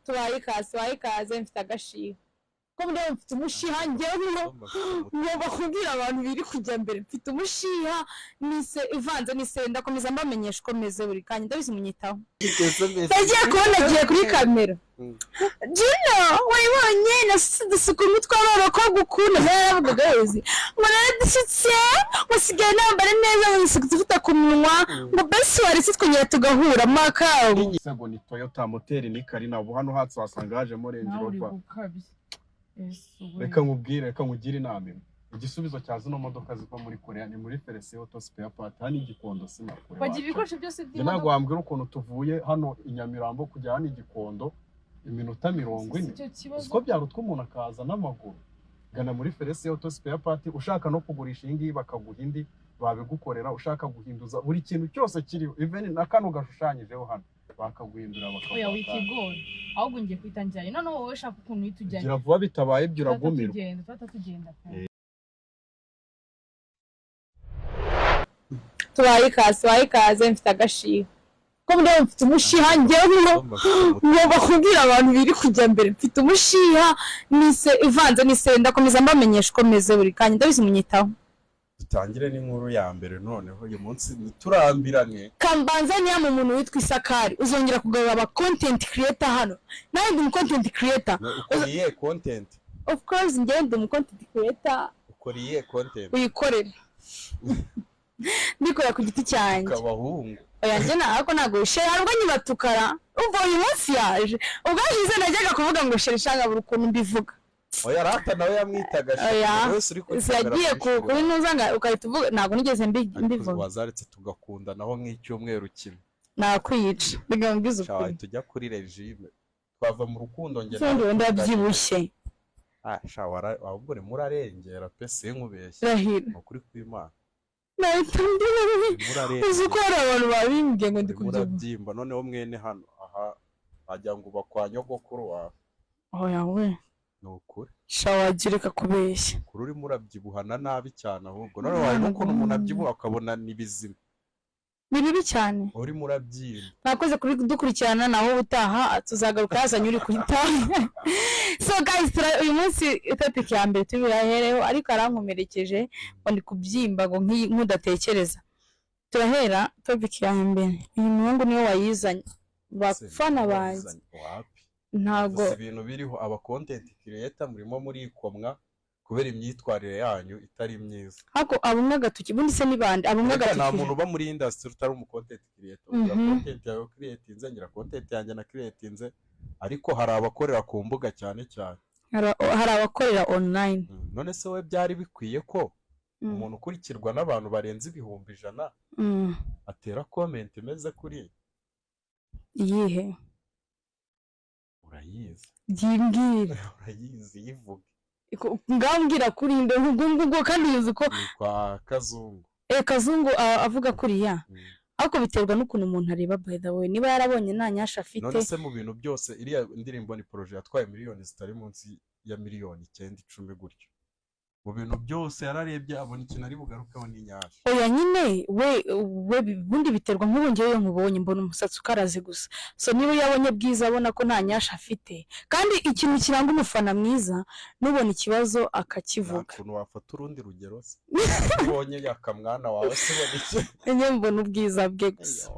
Tubaye ikaze, tubaye ikaze. Mfite agashiha ko muri mfite umushiha. Njyewe ngomba kubwira abantu biri kujya mbere. Mfite umushiha nise ivanze n'ise. Ndakomeza mbamenyesha uko meze buri kanya. Ndabizi munyitaho. Nagiye kubona agiye kuri kamera. Juno wayibonye, nasutse udusuku umutwe w'abakobwa ukunda. Nawe yaravugaga wezi ngo naradusutse, ngo sigaye nambara neza, ngo isuku ufite ku munwa, ngo besi waretse twongera tugahura makabu. Ngo ni Toyota, moteri ni Carina. Ubu hano hatsi wasanga hajemo Range Nawe uri Rover. gukabya. Yesu we. Reka nkubwire, reka nkugire inama imwe. Igisubizo cya zino modoka ziva muri Korea ni muri Felicien Auto Spare Part hano i Gikondo, sinakure. Bagira ibikoresho byose Njye ntabwo by'imodoka. wambwira ukuntu tuvuye hano i Nyamirambo kujya hano i Gikondo iminota 40. Si icyo kibazo. Uzi ko byarutwa umuntu akaza n'amaguru? Gana muri Felicien Auto Spare Part. Ushaka no kugurisha iyi ngiyi bakaguha indi, babigukorera. Ushaka guhinduza buri kintu cyose kiriho, even na kano gashushanyijeho hano, bakaguhindura Oya, bakaguha. wikigora, ahubwo ngiye kwitangira. Noneho wowe shaka ukuntu uhita ujyayo. Gira vuba, bitabaye ibyo Tuhita uragumirwa. tugenda, tuhita tugenda pe. Tubaye ikaze, tubaye ikaze. Mfite agashiha ko muri mfite umushiha. Njyewe ngomba kubwira abantu biri kujya mbere. Mfite umushiha nise ivanze n'ise. Ndakomeza mbamenyesha uko meze buri kanya. Ndabizi munyitaho. Dutangire n'inkuru ya mbere noneho. Uyu munsi ntiturambirane. Kambanza niya mu muntu witwa Isakari uzongera kugarura aba content creator hano. Nawe ndi umu content creator. Ukora iyihe content? Of course, njyewe ndi umu content creator. Ukora iyihe content? Uyikorera, ndikorera ku giti cyanjye. Ukabahungu. Oya, njye ntabwo chéri, hari ubwo nyibatukara. Umva, uyu munsi yaje ubwashize najyaga kuvuga ngo chéri shanga buri ukuntu mbivuga. Oya rata, nawe yamwitaga chéri. Oya. Buri wese uri kuri kamera Yagiye kuri kuri nuza nga ugahita uvuga. Ntabwo nigeze Ariko mbivuga. Wazaretse tugakundanaho nk'icyumweru kimwe? Nakwica, reka mbwize Sha, ukuri. wahita ujya kuri regime, twava mu rukundo njye Ubundi nawe. ndabyibushye. Ah sha, ahubwo urimo urarengera pe, sinkubeshye. Rahira. Ni ukuri kw'Imana. Nahita ndira. Urimo urarengera. Uzi ko hari abantu babimbwiye ngo ndi Urimo kubyibuha? urabyimba. Noneho mwene hano aha wagira ngo uba kwa nyogokuru wawe. Oya we. Ni ukuri. Sha, wagira reka kubeshya. Ukuri, urimo urabyibuhana nabi cyane. Ahubwo noneho hari n'ukuntu umuntu abyibuha ukabona ni bizima. Ni bibi cyane. Urimo urabyimba. Mwakoze kuri dukurikirana. Naho ubutaha tuzagaruka yazanye uri kuhita. So guys, uyu munsi topic ya mbere tubirahereho, ariko arankomerekeje ngo ndi kubyimba ngo nk'udatekereza. Turahera topic ya mbere. Uyu muhungu niwe wayizanye, bafana banjye. Wapi. Ntago. Gusa ibintu biriho, aba content creator murimo murikomwa kubera imyitwarire yanyu itari myiza. Ariko abumwe agatoki ubundi se ni bande abumwe Reka, nta agatoki? muntu uba muri industry utari umu content creator. Ugira content yawe creatinze, ngira content yanjye na creatinze, ariko hari abakorera ku mbuga cyane cyane. Hari abakorera online. None se we byari bikwiye ko umuntu ukurikirwa n'abantu barenze 100,000 atera comment imeze kuri Iyihe? Urayizi. Byimbwira. Urayizi, yivuge. Ngambwira kuri nde ubwo ngubwo kandi uzi ko Ni kwa Kazungu. Eh, Kazungu avuga kuriya. Ariko biterwa n'ukuntu umuntu areba, by the way, niba yarabonye nta nyasha afite. None se mu bintu byose, iriya ndirimbo ni projet yatwaye miliyoni zitari munsi ya miliyoni 9, 10 gutyo. Mu bintu byose yararebye abona ikintu ari bugarukeho n'inyasha. Oya nyine, we ubundi biterwa. Nk'ubu ngewe iyo nkubonye mbona umusatsi ukaraze gusa. So niba yabonye bwiza, abona ko nta nyasha afite, kandi ikintu kiranga umufana mwiza nubona ikibazo Nta akakivuga. kuntu wafata urundi rugero se? Ubonye yakamwana wawe se ubona iki? Njye mbona ubwiza bwe gusa.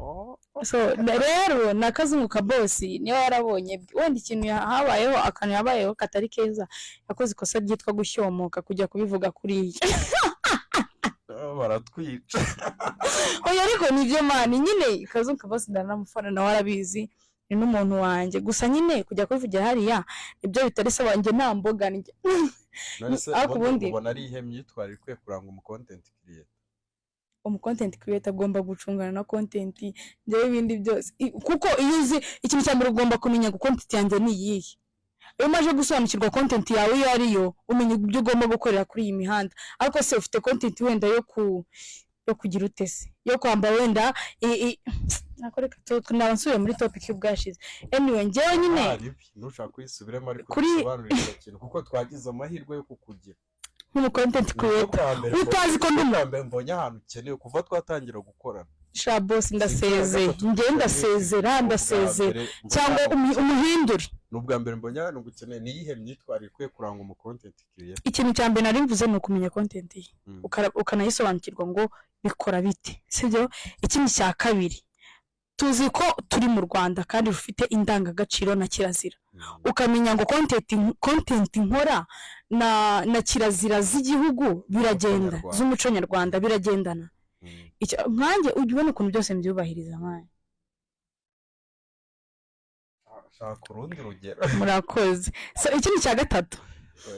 So rero na Kazungu ka bosi, niba yarabonye wenda ikintu habayeho, akantu yabayeho katari keza, yakoze ikosa ryitwa gushyomoka kujya kubivuga kuriya. Ah, baratwica. Oya, ariko nibyo man. Nyine Kazungu ka bosi ndanamufana, nawe arabizi, ni n'umuntu wanjye. Gusa nyine kujya kubivugira hariya nibyo bitari sawa. Njye nta mboga ndya. None se Ariko ubundi ubundi ubona ari iyihe myitwarire ikwiye kuranga umu content creator? Umu content creator agomba gucungana na content. Njyewe ibindi byose kuko iyo uzi ikintu cya mbere, ugomba kumenya ngo content yanjye ni iyihe. Iyo umaze gusobanukirwa content yawe iyo ari yo, umenya ibyo ugomba gukorera kuri iyi mihanda. Ariko se ufite content wenda yo kugira ute se, yo kwambara wenda nako reka naba nsubiye muri topic y'ubwashize. Anyway, njyewe nyine Ah, ribi ntushaka kuyisubiramo, ariko dusobanurire icyo kintu kuko twagize amahirwe yo kukugira nk'umu content Nibwo creator bwa mbere utazi ko ndi bwa mbere mbonye ahantu ukenewe kuva twatangira gukorana. Sha boss, ndasezeye. Gatatu Njye ndasezera. Ubwa Ndasezera. mbere mbonye Cyangwa hano umuhindure. Ni ubwa mbere mbonye hano gukeneye. Ni iyihe myitwarire ikwiye kuranga umu content creator? Ikintu cya mbere nari mvuze ni ukumenya content ye, ukanayisobanukirwa ngo bikora bite, sibyo? Ikindi cya kabiri, tuzi ko turi mu Rwanda kandi rufite indangagaciro na kirazira. Ukamenya ngo content nkora na kirazira z'igihugu biragenda, Nyarwanda. z'umuco nyarwanda biragendana. Nkanjye ujya ubona ukuntu byose mbyubahiriza nkanjye. Shaka urundi rugero. Murakoze. So ikindi cya gatatu,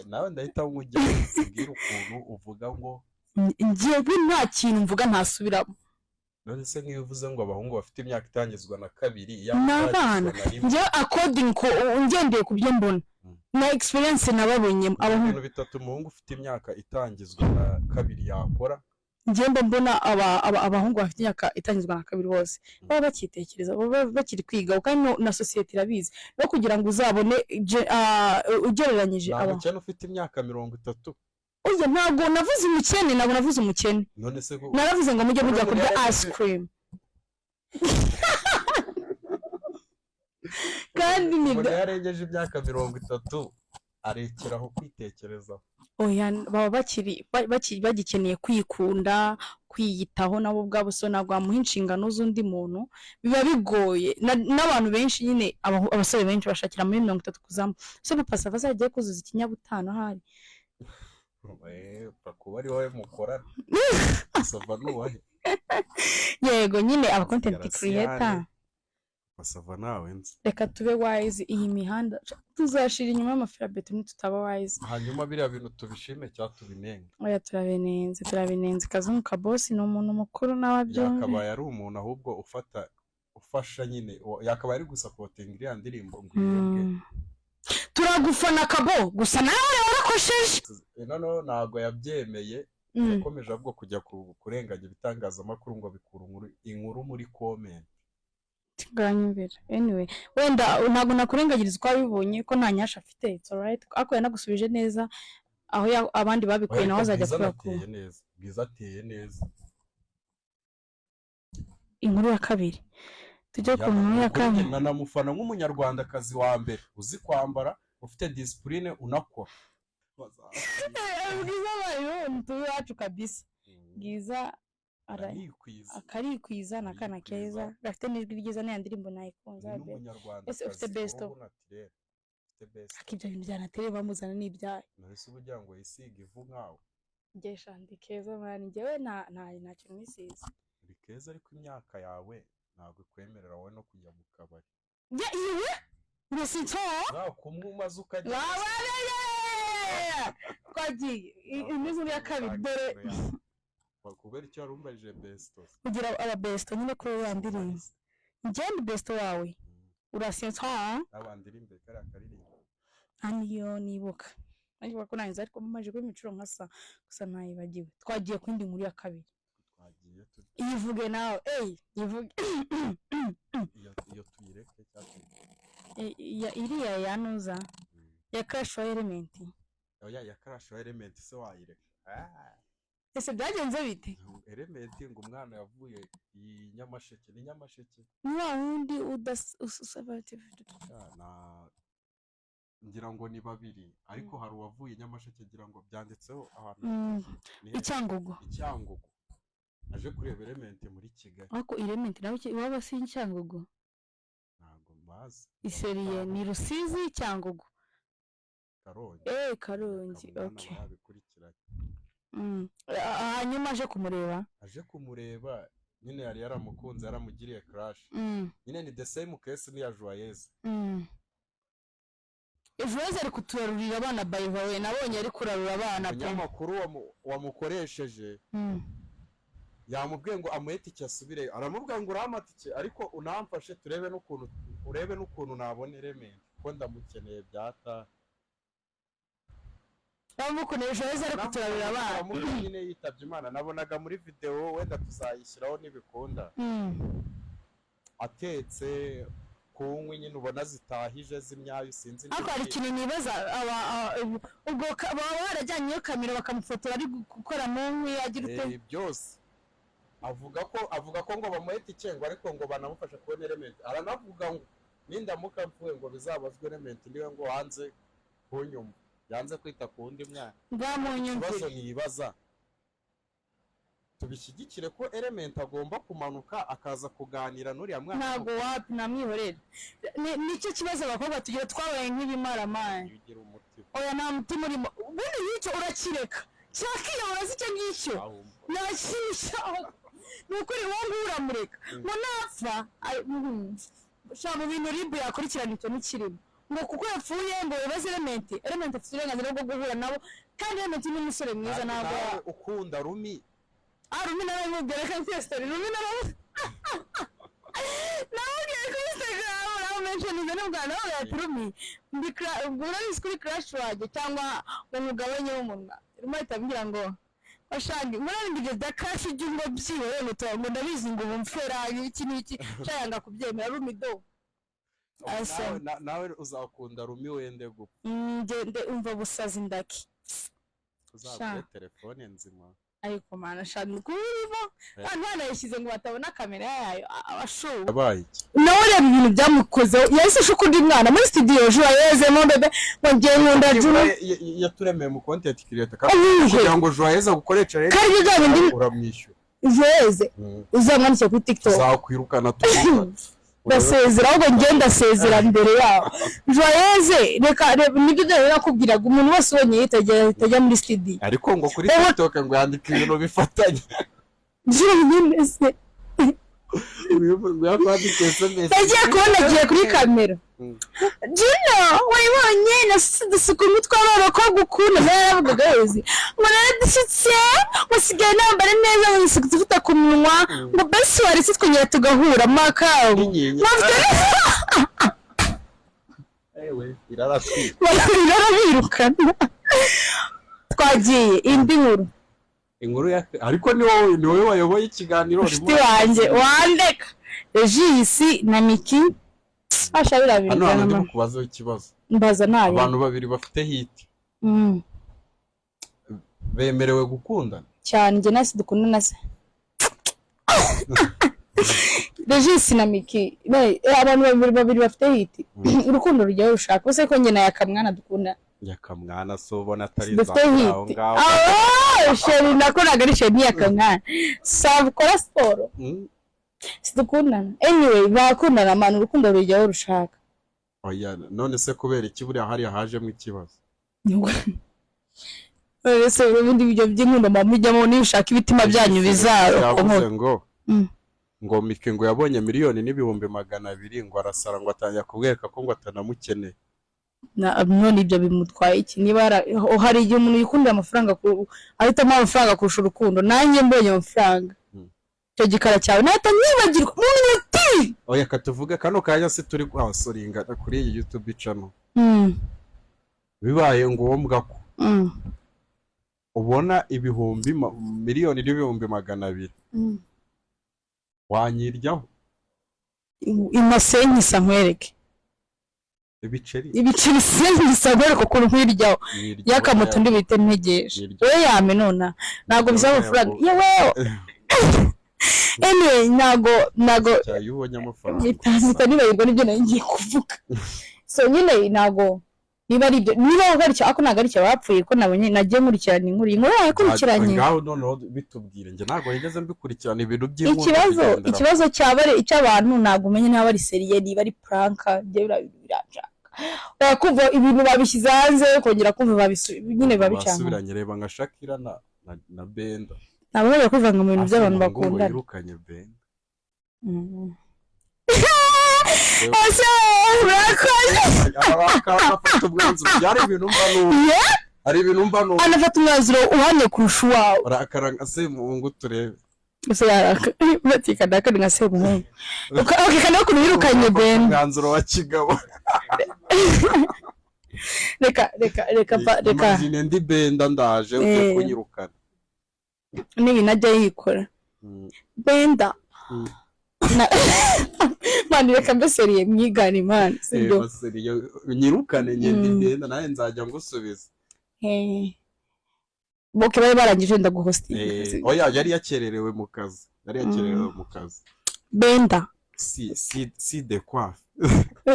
Nawe ndahita nkujya ubwira ukuntu uvuga ngo Njyewe nta kintu mvuga ntasubiramo. None se nk'iyo uvuze ngo abahungu bafite imyaka itangizwa na kabiri, Ni abana. itangizwa na rimwe? Njyewe according ko ngendeye ku byo mbona na experience nababonyemo, abahungu Ibintu bitatu umuhungu ufite imyaka itangizwa na kabiri yakora. Njyewe mba mbona abahungu bafite imyaka itangizwa na kabiri bose baba bakitekereza, baba bakiri kwiga, kandi na sosiyete irabizi no kugira ngo uzabone ugereranyije Nta aba mukene ufite imyaka 30. Oya, ntabwo navuze umukene, ntabwo navuze umukene. None se ko Naravuze ngo mujye mujya None kurya yaravuze ice cream kandi ni umuntu yarengeje imyaka 30 arekeraho kwitekerezaho? Oya, baba bakiri bagikeneye kwikunda, kwiyitaho nabo ubwabo. So ntabwo wamuha inshingano z'undi muntu, biba bigoye. N'abantu benshi nyine, abasore benshi bashakira muri 30 kuzamuka. So Papa Sava azagiye kuzuza ikinyabutanu ahari. Pfa kuba ari wowe mukorana. Sava nuwahe? Yego nyine, aba content Garasiyane. creator. Sava nawe nzi. Reka tube wise. Iyi mihanda tuzashira inyuma y'amafirabeto nitutaba wise. Hanyuma biriya bintu tubishime cyangwa tubinenge? Oya, turabinenze, turabinenze. Kazungu Kabosi ni umuntu mukuru nawe abyumve. Yakabaye ari umuntu ahubwo ufata ufasha nyine, yakabaye ari gusupportinga iriya ndirimbo ngo ihembwe. Turagufana Kabo, gusa nawe warakosheje. Noneho ntabwo yabyemeye. Yakomeje ahubwo kujya kurenganya ibitangazamakuru ngo bikura inkuru muri comment. Nganyumvira. Anyway, wenda ntabwo nakurengagiriza uko wabibonye ko nta nyasha afite, it's alright, ariko yanagusubije neza aho abandi babikuye nawe azajya Bwiza kubakura. anateye neza, Bwiza ateye neza. Inkuru ya kabiri, tujye ku nkuru ya kabiri. Nanamufana nk'umunyarwandakazi wa mbere uzi kwambara, ufite discipline, unakora. Bwiza abaye umutubi wacu kabisa. Bwiza Arikwiza. Akarikwiza, ni akana Arikwiza. keza gafite n'ijwi ryiza, n'iya ndirimbo nayikunze. Ni Abe. n'umunyarwandakazi Ese ufite best of? uruhu naturel. Ufite best. Ariko ibyo bintu bya natere bamuzana ni ibyayo. None se uba ugira ngo yisige ivu nkawe? Ngesha ndi keza man, njyewe nta kintu nisize. Uri keza, ariko imyaka yawe ntabwo ikwemerera wowe no kujya mu kabari. Ya iwe ngo Nta kumwe umaze ukajya. Wabareye! Twagiye inkuru ya kabiri dore. Kubera icyo wari umbajije besto. Kugira aba besto nyine kuri ya ndirimbo, njye ndi besto wawe, urasensa. N'abandi imbere kariya karirimbo. Nta niyo nibuka, ariko ko nanjye ariko mumaje kuba imicuro nkasa gusa nayibagiwe. Twagiye ku yindi nkuru ya kabiri. Twagiye Yivuge nawe, eyi, yivuge. Iyo tuyireke cyangwa tuyireke? Iriya yanuza ya Crash wa Element. Oya, ya Crash wa Element se wayireka? Ah, Ese byagenze bite? Element ngo umwana yavuye i Nyamasheke, ni Nyamasheke. Ni wa wundi usaba Ah, na ngira ngo ni babiri, ariko hari uwavuye i Nyamasheke, ngira ngo byanditseho ahantu ni he? I Cyangugu. I Cyangugu, aje kureba Element muri Kigali. Ariko Element nawe iwabo si i Cyangugu? Ntabwo mbazi. Iseriye ni Rusizi, Cyangugu. Karongi. Eh, Karongi. Umwana Okay. aba yabikurikiranye. Hanyuma aje kumureba. Aje kumureba nyine, yari yaramukunze, yaramugiriye crush. Nyine ni the same case n'iya Joyeuse. Ejo ari kuturarurira abana, by the way nabonye ari kurarura abana pe. Umunyamakuru wamukoresheje yamubwiye ngo amuhe itike asubireyo, aramubwira ngo urampa itike ariko unamfashe turebe n'ukuntu, urebe n'ukuntu nabona Element kuko ndamukeneye byata. Bamukunda, ejo ari kuturarura abana. Aramubwira nyine yitabye Imana, nabonaga muri video, wenda tuzayishyiraho nibikunda, atetse ku nkwi nyine ubona zitahije z'imyayo, sinzi Ariko hari n'iki. ikintu nibaza, ubwo baba barajyanyeyo kamera bakamufotora ari gukora mu nkwi agira ute? Byose. Avuga ko ngo bamuhe tike, ngo ariko ngo banamufasha kubona Element. Aranavuga ngo nindamuka mvuye ngo bizabazwe Element, niwe ngo wanze kunyumva, yanze kwita ku wundi mwana. Ngamunyumvire. Ikibazo nibaza, tubishyigikire ko Element agomba kumanuka akaza kuganira n'uriya mwana? Ntabwo, wapi, namwihorera. Nicyo kibazo abakobwa tugira, twabaye nk'ibimaramani. Ugira umutima. Oya, nta mutima urimo. Ubundi nk'icyo urakireka cyakiyobora, si icyo ngicyo. Ahumva. Nta kintu cyaho, ni ukuri, uwo nguwo uramureka ngo napfa sha mu bintu RIB yakurikirana, icyo ntikirimo, ngo kuko yapfuye ngo bibaze Element. Element afite uburenganzira bwo guhura nabo, kandi Element ni umusore mwiza. Kandi Ntabwo nawe ukunda Rumi. Ah, Rumi nawe mubwira ko mfite story. Rumi nawe namubwiye kuri Instagram, nawe mentioninze n'ubwa nawe ati: "Rumi, ndi ubwo urabizi kuri crush wanjye," cyangwa ngo mugabanyeho umunwa. Rumi ahita ambwira ngo washange murarindije da crush ujya ngo byihorere, ngo ngo ndabizi, ngo ubu mfera iki n'iki, nshayanga kubyemera. Rumi do Asa. Nawe uzakunda Rumi wende gupfa. Ngende umva busazi ndaki. Uzagure telefone nzima. Ariko mana shaka kubirimo, abantu banayishyize ngo batabona kamera yayo, abashowe. Yabaye iki? Nawe reba ibintu byamukozeho, yahise ashuka undi mwana muri studio, Joyeuse mo bebe, ngo ngiye nkunda Juno. Yaturemeye mu content creator kandi Ubuhe? kugira ngo Joyeuse agukoreshe rero Kandi ibyo bya bindi uramwishyura. Joyeuse uzamwandikira kuri TikTok. Tuzakwirukana tuza. Ndasezera, ahubwo njye ndasezera mbere yaho. Joyeuse, reka reba, nibyo bya bindi nakubwiraga, umuntu wese ubonye yitegera ahita ajya muri studio. Ariko ngo kuri TikTok ngo yandika ibintu bifatanye. Byonyine se? Ngo yakwandika SMS. Yagiye kubona agiye kuri kamera. Juno wayibonye nasuka umutwe w'abakobwa ukunda, nawe yaravugaga wezi ngo naradushyitse, ngo sigaye nambara neza, ngo nisuka utuvuta ku munwa, ngo basi waretse twongera tugahura makabu. N'inyinya. Ewe, iraratwika. Barabirukana. Twagiye indi nkuru. Inkuru ya, ariko ni wowe wayoboye ikiganiro urimo. Inshuti wanjye wandeka, Regis na Miki asha biriya bintu Hano hantu by'amama. ndimo kubazaho ikibazo. Mbaza nabi. Abantu babiri bafite hit bemerewe gukundana? Cyane, njye nasi dukundana se. Regis na Miki abantu babiri bafite hit, urukundo rujyaho rushaka use ko njye na Yakamwana dukunda. Nyakamwana so ubona atari Dufite za aho hit. ngaho. Ah, chéri, nako ntabwo ari chéri, ni Yakamwana sabukora siporo. Sidukundana. Anyway, bakundana manu, urukundo rujyaho rushaka. Oya, none se kubera iki buriya hariya hajemo ikibazo? None se ubundi ibyo by'inkundo muba mujyamo, nibishaka ibitima byanyu bizarokomoka. Yavuze ngo ngo Miki ngo yabonye 1,200,000, ngo arasara, ngo atangira kubwereka ko ngo atanamukeneye. None ibyo bimutwaye iki? Niba hari igihe umuntu yikundira amafaranga, ahitamo amafaranga kurusha urukundo. Nanjye mbonye amafaranga, icyo gikara cyawe nahita nibagirwa mu minota. Oya, katuvuge kano kanya se turi guhasoringa kuri iyi YouTube channel, bibaye ngombwa ko ubona 1,200,000, wanyiryaho? Imasenkisa nkwereke. Ibiceri. Ibiceri senkisa nkwereke ukuntu nkwiryaho. Nyiryaho. Y'akamoto ndi buhite ntegereje. Nyiryaho. Wowe yame nona ntabwo bisaba amafaranga. Nyiryaho. Yewe, anyway, ntabwo Cya, iyo ubonye amafaranga mpita nibagirwa n'ibyo nari ngiye kuvuga. So nyine ntabwo, niba ari ibyo, niba ari icyo, ariko ntabwo ari icyo bapfuye, ko nabonye nagiye nkurikirana inkuru, iyi nkuru yakurikiranye. Ngaho noneho bitubwire, njye ntabwo nigeze mbikurikirana ibintu by'inkuru. Ikibazo kugendera. Ikibazo cyaba ari icy'abantu, ntabwo umenya niba ari sérieux, niba ari prank. Njye biriya bintu biranshaka. Kumva ibintu babishyize hanze, kongera kumva nyine biba bicana. Basubiranye, reba nka Shakira na Benda. Ntabwo bajya kwivanga mu bintu by'abantu Ase ngo bakundana. yirukanye Benda. Ese murakoze. Afata umwanzuro, byari ibintu mba numva. Yeah? Hari ibintu mba numva. Anafata umwanzuro uhamye kurusha uwawe. Urakara nka Semuhungu, turebe. Gusa yaraka batikana kandi nka Semuhungu. Okay, kandi ukuntu yirukanye Ufata Benda. umwanzuro wa kigabo. Reka, reka, reka, reka. Imagine ndi Benda, ndaje ugiye kunyirukana. N'ibintu ajya yikora. Benda. Mani, reka mbeseriye mwigane Imana, sibyo? Baseriye, nyirukane njye ndi Benda, nawe nzajya ngusubiza. Boke bari barangije ndaguhostinga. Oya, yari yakererewe mu kazi, Yari yakererewe mu kazi. Benda. Si si si de quoi.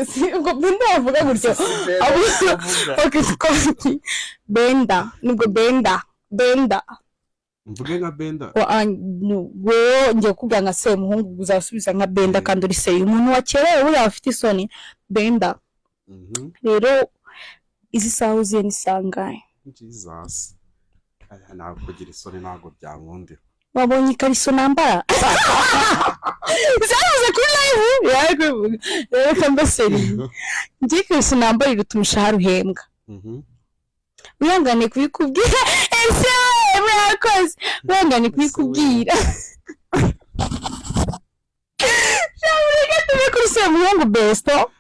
Si, ubwo Benda bavuga gutyo? Si Benda avuga. Okay, Benda nubwo Benda, Benda. Mvuge nka Benda. Wowe ngiye kukubwira nka Semuhungu, uzasubiza nka Benda. Kandi uri seye umuntu wakerewe buriya afite isoni, Benda. Rero izi saha uziye ni sangahe? Jesus. Aya, ntabwo kugira isoni ntabwo byankundira. Wabonye ikariso nambara zavuze kuri live? Yego, reka mbaseri, ngiye ikariso nambara iruta umushahara uhembwa. Wihangane kubikubwira, ese we murakoze, wihangane kubikubwira. Reka tuve kuri Semuhungu besto.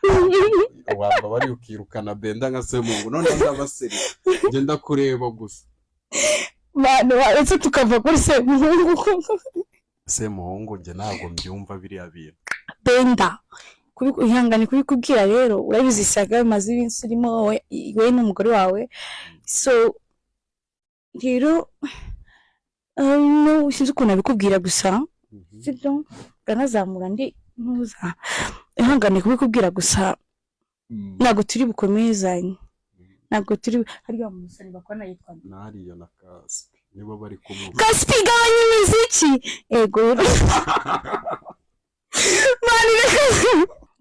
Waba bari ukirukana Benda nka Semungu, none ndabaseri ngenda kureba gusa. Bantu baretse tukava kuri Semuhungu. Semuhungu njye ntabwo mbyumva biriya bintu. Benda, ihangane kubikubwira. Rero urabizi, saga bimaze iminsi urimo wowe n'umugore wawe. So rero no sinzi ukuntu nabikubwira gusa. Sibyo, ndanazamura ndi ntuza, ihangane kubikubwira gusa. Ntabwo turi bukomezanye, ntabwo turi hariya musore bakora yitwa Nariya na Kaspi nibo bari kumwe. Kaspi, gabanya imiziki. Ego mani, reka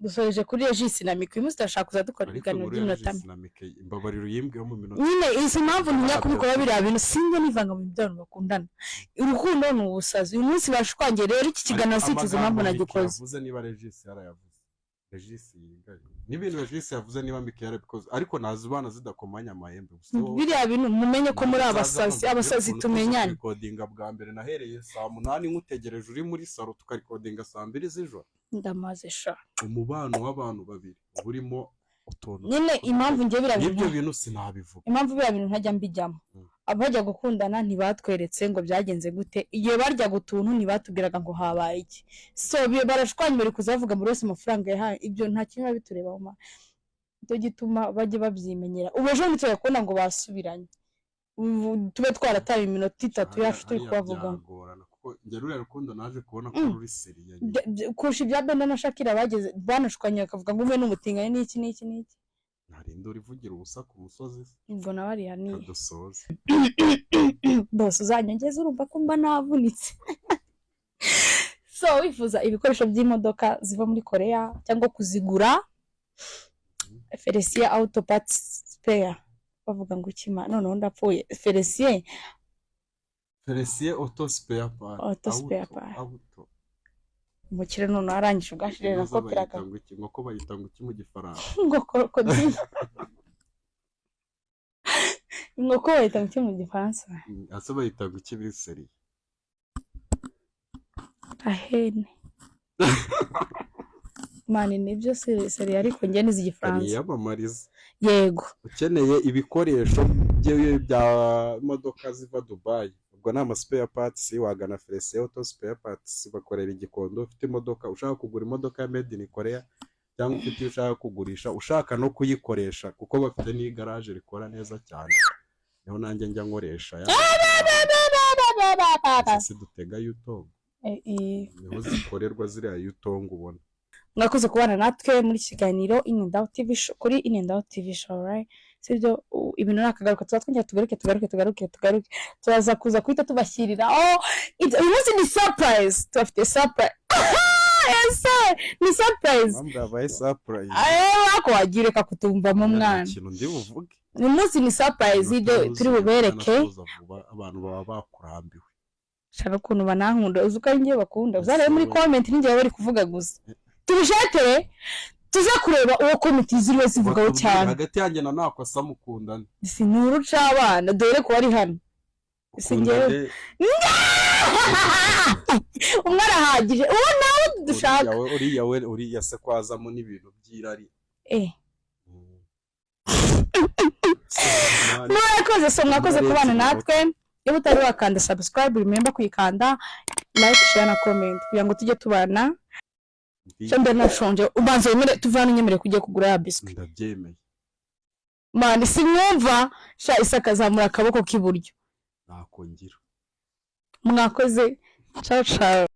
dusoreje kuri Regis na Miki. Uyu munsi turashaka kuza dukora Ariko ibiganiro inkuru ya by'iminota. Regis na Mike, imbabariro uyimbweho mu minota. Nyine izi mpamvu ntinya kubikora biriya bintu, sinjya nivanga mu bintu by'abantu bakundana. Urukundo ni ubusazi. Uyu munsi bashwangiye. Rero iki kiganiro Ariko sicuza impamvu amagambo Mike nagikoze. yavuze, niba Regis yarayavuze, Regis yigaye n'ibintu Regis yavuze, niba Mike yarabikoze, ariko nazibana zidakomanya amahembe gusa wowe. Biriya bintu mumenye ko muri abasazi, abasazi tumenyane. Recordinga bwa mbere nahereye saa 8 nkutegereje uri muri salo, tukarecordinga saa 2 z'ijoro. Ndamaze sha. Umubano w'abantu babiri uba urimo utuntu. Nyine impamvu ngiye biriya N'ibyo bintu bintu sinabivuga. Impamvu biriya bintu ntajya mbijyamo, abajya gukundana ntibatweretse ngo byagenze gute. Igihe baryaga utuntu ntibatubwiraga ngo habaye iki. So barashwanye, bari kuza bavuga buri wese amafaranga yahaye. Ibyo nta kintu biba biturebaho ma. Nicyo gituma bajya babyimenyera. Ubu ejo ntitujya kubona ngo basubiranye. Ubu tube twarataye iminota 3 yacu turi Hariya kubavugamo. byagorana kuko njye ruriya rukundo naje kubona ko ruri sérieux nyine. Kurusha ibya Benda na Shakira bageze banashwanye bakavuga ngo umwe ni umutinganyi n'iki n'iki n'iki. Ntarinde urivugira ubusa ku musozi se. Ubwo nawe ariya ni Kadusoze. Bose uzanyongeza, urumva ko mba navunitse. So wifuza ibikoresho by'imodoka ziva muri Korea cyangwa kuzigura, Felicien Auto Parts Spare, bavuga ngo ukima noneho ndapfuye, Felicien. Felicien Auto Spare Part. Auto Spare Part. Auto. Umukire noneho arangije ubwashirira na Inoza koperaga. Bayita ngo iki? Inkoko bayita ngo iki mu Gifaransa? Ngo krokodile. Inkoko bayita ngo iki mu Gifaransa? Ese bayita ngo iki biri sérieux? Ahene mani, nibyo sérieux, ariko njye nizi Igifaransa. Niyamamariza. Yego. Ukeneye ibikoresho bya modoka ziva Dubayi, ubwo ni ama spare parts, wagana Felicien Auto Spare Parts, bakorera i Gikondo. Ufite imodoka, ushaka kugura imodoka ya made in Korea, cyangwa ufite iyo ushaka kugurisha, ushaka no kuyikoresha, kuko bafite n'igaraje rikora neza cyane, niho nanjye njya nkoresha ya si dutega Yutong. Niho zikorerwa ziriya Yutong ubona. Mwakoze kubana natwe muri iki kiganiro Inendaho TV Show, kuri Inendaho TV Show, right? Sibyo? Ibintu ni akagaruka, tuba twongera tugaruke, tugaruke, tugaruke, tugaruke. Turaza kuza guhita tubashyirira. Oh, uyu munsi ni surprise, tubafite surprise. Ese ni surprise? Impamvu yabaye surprise. Ayo wako wagira, reka kutumvamo umwana. Ikintu ndi buvuge. Uyu munsi ni surprise, ibyo turi bubereke. Tuza vuba, abantu baba bakurambiwe. Shaka ukuntu banankunda, uzi ko ari njye bakunda. Uzarebe muri comment ninjye bari kuvuga gusa. Tubishetere tuze kureba uwo comment ziriwe zivugaho Batubwire cyane. Hagati yanjye na Nakosa mukundane. Si ni urucabana, dore ko bari hano. Si njyewe. Ukundane. Umwe arahagije, uwo nawe dushaka. Uriya we, uriya se kwazamo n'ibintu by'irari. Mwakoze, so mwakoze kubana natwe. Niba utari wakanda subscribe, remember kuyikanda, like, share na comment kugira ngo tujye tubana. Cyo mbere nashonje, ubanza wemere tuvane, unyemere kujya kugura ya biscuit. Ndabyemeye. Mani simwumva sha, Isaka azamura akaboko k'iburyo. Nakongera. Mwakoze, ciao ciao.